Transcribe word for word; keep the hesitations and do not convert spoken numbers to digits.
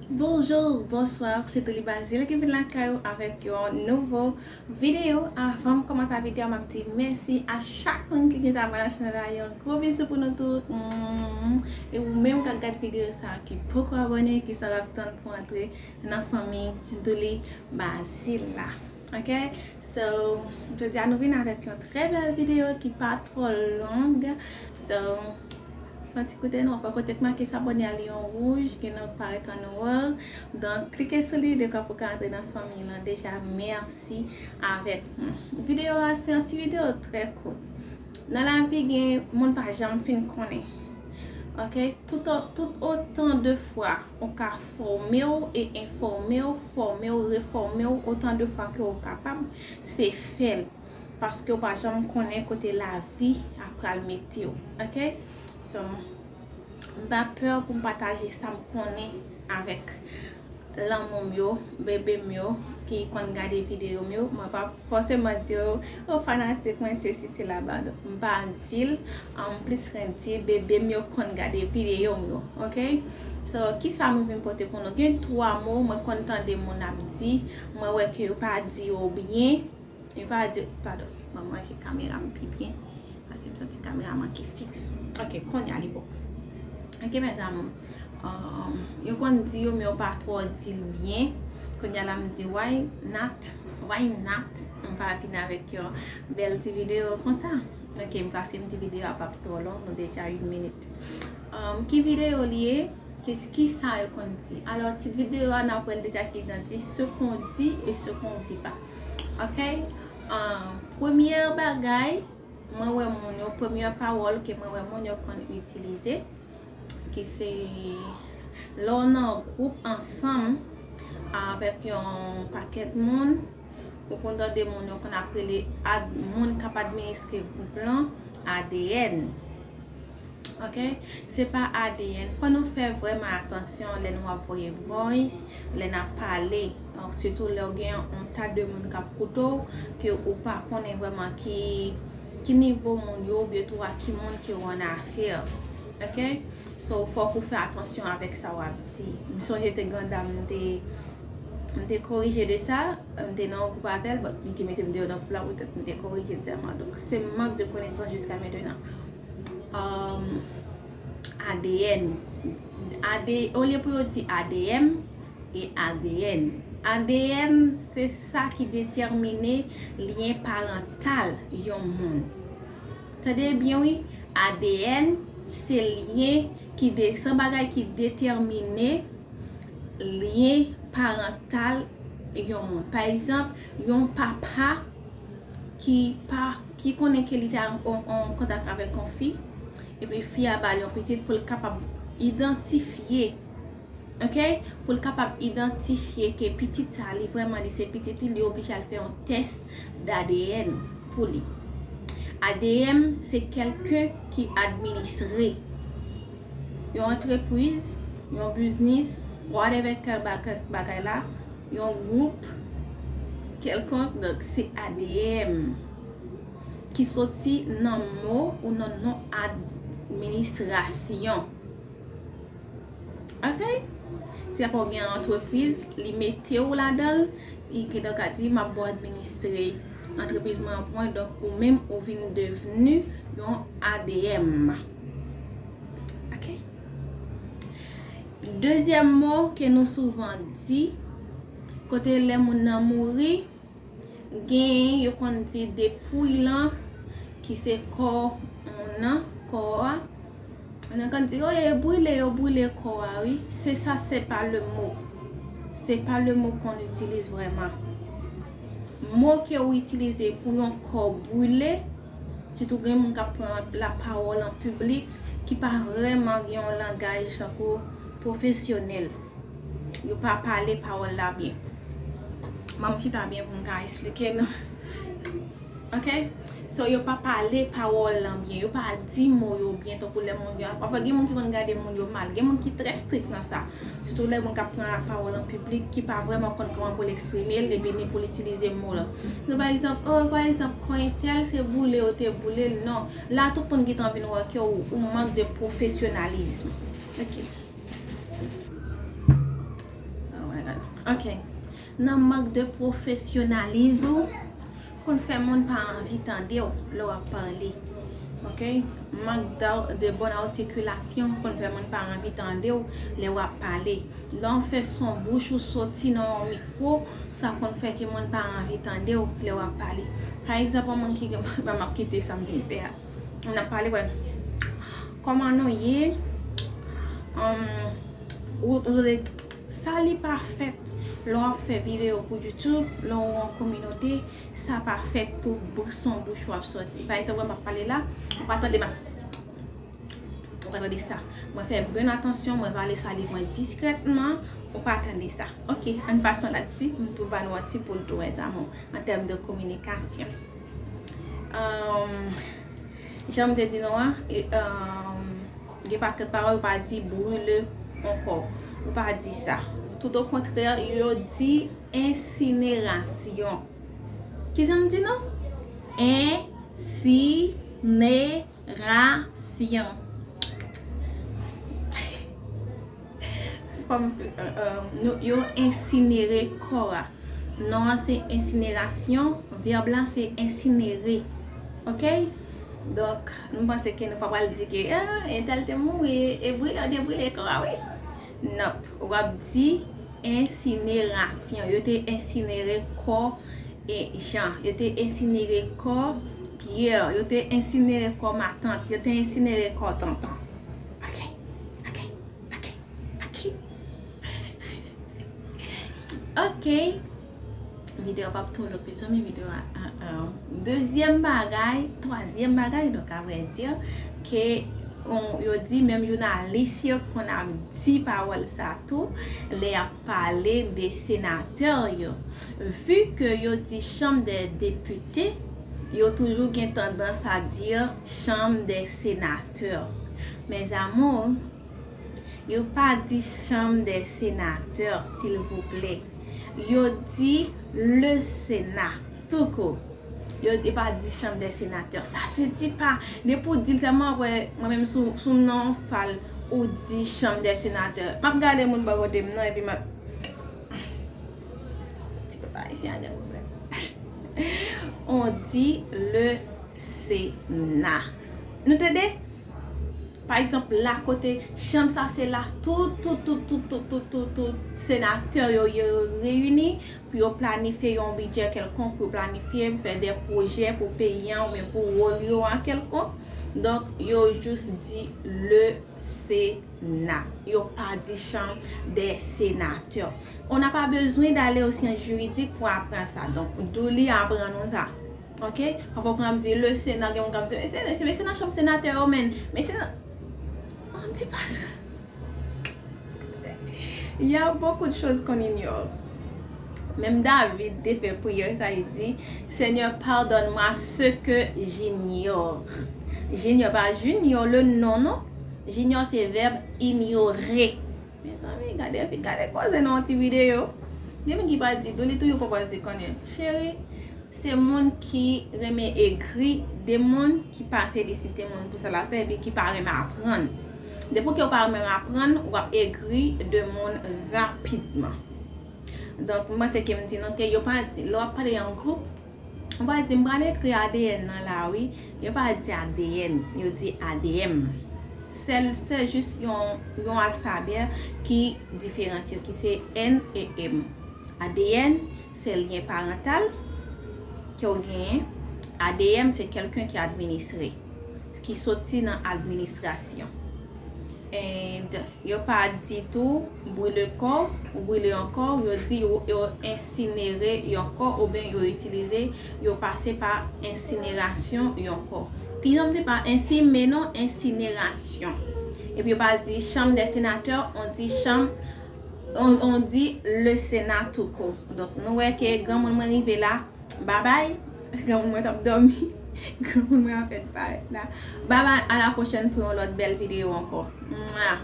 Bonjou, bonswa, se Douly Bazile ki vin lakay ou avèk yon nouvo videyo. Avan m kòmanse videyo a, m ap di mèsi a chak moun ki gentan abòne a chanèl la. Yon gwo bizou pou nou tout. Mm. E ou menm k ap gade videyo sa a ki poko abòne, kisa w ap tann pou antre nan fanmi Douly Bazile la? Ok? So, jodi a nou vin avèk yon trè bèl videyo ki pa twò long. So, fè yon ti koute nou, fè kote k make s'abonner a, liyon wouj ki nan parèt an nwè. Donk, klike sou li, dekwa pou ka antre nan fanmi lan. Deja, mèsi avèk mwen. Videyo a, se yon ti videyo trè kout. Nan lavi, gen moun pa janm fin konnen. Ok? Tout, tout otan de fwa ou ka fòme w e enfòme w, fòme w, refòme w, otan de fwa ke ou kapab, se fè l. Paske ou pa janm konnen kote lavi ap pral mete w. Ok? So, m pa pè pou m pataje sa m konnen avèk lanmou m yo, bebe m yo, ki konn gade videyo m yo. Mwen pa fòseman di yo, o fanatik mwen, sesi, sela, badon. M pa di l, m plis redi bebe m yo konn gade videyo m yo. Ok? So, kisa mwen vin pote pou nou? Gen twa mo mwen konn tande moun ap di, mwen wè ke yo pa di yo byen. Yo pa di, padon, ban m ranje kamera m pi byen. Paske m santi kamera manke fiks. Ok, kounye a li bon. Ok, mezanmi. Um, yo konn di yo, men yo pa twò di l byen. Kounye a la m di, why not? Why not? M pa vin avèk yon bèl ti videyo konsa. Ok, m panse m di videyo a p ap twò long, nou deja yon minit. Um, ki videyo li ye? Ki, kisa yo konn di? Alò, tit videyo a, n ap wè l deja ki nan di ce qu'on dit et ce qu'on dit pas. Ok? An, premyè bagay, mwen wè moun yo, premyè pawòl ke mwen wè moun yo konn itilize, ki se lè w nan gwoup ansanm avèk yon pakèt moun, ou konn tande moun yo konn ap rele ad, moun k ap administre gwoup lan, A D N. Ok? Se pa A D N. Fò nou fè vrèman atansyon lè nou ap voye voice, lè n ap pale. Sitou lè w gen yon ta de moun k ap koute w, ke ou pa konnen vrèman ki, ki nivo moun yo, oubyen tou a ki moun ke w an afè. Ok? So, fòk ou fè atansyon avèk sa w ap di. M sonje te gen yon dam, m te, m te korije de sa, m te nan yon gwoup avè l, but li te mete m deyò nan gwoup la, poutèt m te korije l sèlman. Donk, se mank de konesans jiska mentenan. Um, A D N. A D, olye pou yo di A D M e A D N. A D N, se sa ki detèmine lyen parantal yon moun. Tande byen, wi. A D N, se lyen ki de, se yon bagay ki detèmine lyen parantal yon moun. Pa egzanp, yon papa ki pa, ki konnen ke li te an, an, an kontak avèk yon fi, epi fi a ba l yon pitit pou l kapab idantifye, ok? Pou l kapab idantifye ke pitit sa, li vrèman, li se pitit li, li oblije al fè yon tès d'A D N pou li. A D M, se kèlken ki administre yon antrepriz, yon biznis, whatever kèl bagay, bagay la, yon gwoup kèlkonk, donk se A D M ki soti nan mo ou nan non administrasyon. Ok? Si apa w gen yon antrepriz, li mete w ladan l, li gentan ka di, "M ap ba w administre antrepriz mwen an pou mwen," donk ou menm ou vin devni yon A D M. Ok? Dezyèm mo ke nou souvan di, kote lè moun nan mouri, gen, yo konn di depouy lan, ki se kò moun nan, kò a. Moun nan konn di, "Oh, yo brile, yo brile kò a, wi." Se sa, c'est pas le mot. C'est pas le mot qu'on utilise vraiment. Mo ke ou itilize pou yon kò brile, sitou gen moun k ap pran lapawòl an piblik, ki pa vrèman gen yon langaj tankou pwofesyonèl. Yo pa pale pawòl la byen. Ban m chita byen pou m ka eksplike nou. Ok? So, yo pa pale pawòl lan byen. Yo pa di mo yo byen, tankou lè moun yo. Pafwa, gen moun ki konn gade moun yo mal. Gen moun ki trè strik nan sa. Sitou lè moun k ap pran lapawòl an piblik, ki pa vrèman konn kòman pou l eksprime l, epi ni pou l itilize mo lan. Se pa egzanp, oh, pa egzanp, kò entèl se boule yo te boule l, non. La, tout moun gentan vin wè ke ou, ou mank de pwofesyonalizm. Ok. Ok. Nan mank de pwofesyonalizm ou konn fè moun pa anvi tande w lè w ap pale. Ok? Mank de, de bòn atikilasyon konn fè moun pa anvi tande w lè w ap pale. Lè w fè son bouch ou soti nan yon mikwo, sa konn fè ke moun pa anvi tande w lè w ap pale. Pa egzanp, yon moun ki gen, m ap kite sa m vin fè a. N ap pale, wè. Kòman nou ye? Sa li pa fèt lè w ap fè videyo pou YouTube, lè w an kominote, sa pa fèt pou bouch, son bouch w ap soti. Pa egzanp, wè, m ap pale la, ou pa tande m ap, ou pa tande sa. Mwen fè byen atansyon, mwen vale saliv mwen diskrètman, ou pa tande sa. Ok, ann pase la dsi, m tou ba nou an ti poul tou, mes amours, an tèm de kominikasyon. Jan m te di nou an, gen pakèt pawòl yo pa di brûler ankò. Yo pa di sa. Tout au contraire, yo di ensinerasyon. Kijan m di non? Ensinerasyon. Fò m, euh, euh, nou, yo ensinere kò a. Non an se ensinerasyon, vèb la se ensinere. Ok? Donk, nou panse ke nou pa pral di ke, ah, entèl te mouri, e brile, yo te brile kò a, wi. Nonp, w ap di ensinerasyon. Yo te ensinere kò e Jan. Yo te ensinere kò Pyè. Yo te ensinere kò matant. Yo te ensinere kò tonton. Ok, ok, ok, ok. Ok. Videyo p ap twò long, mezanmi, videyo a, a, a. Dezyèm bagay, twazyèm bagay, donk, a vrè di, ke, on, yo di menm jounalis yo konn ap di pawòl sa tou, lè y ap pale de senatè yo. Vu que yo di Chambre des députés, yo toujou gen tandans a di Chambre des sénateurs. Mes amours, yo pa di Chambre des sénateurs, silvouplè. Yo di le Sénat, tout court. Yo, yo pa di Chambre des sénateurs. Ça se dit pas. Depi w di l sèlman, apre, mwen menm sou, sou m nan yon sal, ou di Chambre des sénateurs. M ap gade moun bò kote m nan, epi m ap, ti pèp ayisyen an gen pwoblèm. On dit le Sénat. Nou tande? Pa egzanp, la kote chanm sa se la tout, tout, tout senatè yo, yo reyini pou yo planifye yon bidjè kèlkonk, pou yo planifye fè de pwojè pou peyi an oubyen pou wòl yo an kèlkonk. Donk, yo jis di le Sénat. Yo pa di Chambre des sénateurs. On n'a pas besoin d'aller aux sciences juridiques pour apprendre ça. Donk, Douli aprann nou sa. Ok? Pafwa, ou konn ap di, le Sénat, gen moun k ap di, men se, se, men se nan chanm senatè yo, men, men se nan, on dit pas ça. Il y a beaucoup de choses qu'on ignore. Menm David te fè priyè sa, li di, Seigneur, pardonne-moi ce que j'ignore. J'ignore, pa junior, le non, non. J'ignore, se vèb ignorer. Mezanmi, gade, gade koze nan yon ti videyo. Gen moun ki pral di, Douli toujou poko di konnen. Cheri, se moun ki renmen egri, de moun ki pa felisite moun pou sa l ap fè, epi ki pa renmen aprann. Depi ke w pa renmen aprann, w ap egri de moun rapidman. Donk, m panse ke m di nou ke yo pa di, lè w ap pale yon gwoup, ou pa di, "M pral ekri A D N nan la, wi." Yo pa di A D N, yo di A D M. Se, se jis yon, yon alfabè ki diferans yo, ki se N e M. A D N, se lyen parantal ke w genyen. A D M, se kèlken ki administre, ki soti nan administrasyon. And yo pa di tou brile kò, ou brile yon kò, yo di yo, yo ensinere yon kò, oubyen yo itilize, yo pase pa ensinerasyon yon kò. Kijan m di pa ensi, men non, ensinerasyon. Epi yo pa di Chambre des sénateurs, on dit Chambre, on, on dit le Sénat tout court. Donk, nou wè ke granmoun mwen rive la, babay, granmoun mwen t ap dòmi, granmoun mwen ap fèk parèt la. Babay, à la prochaine pou yon lòt bèl videyo ankò. Mwa.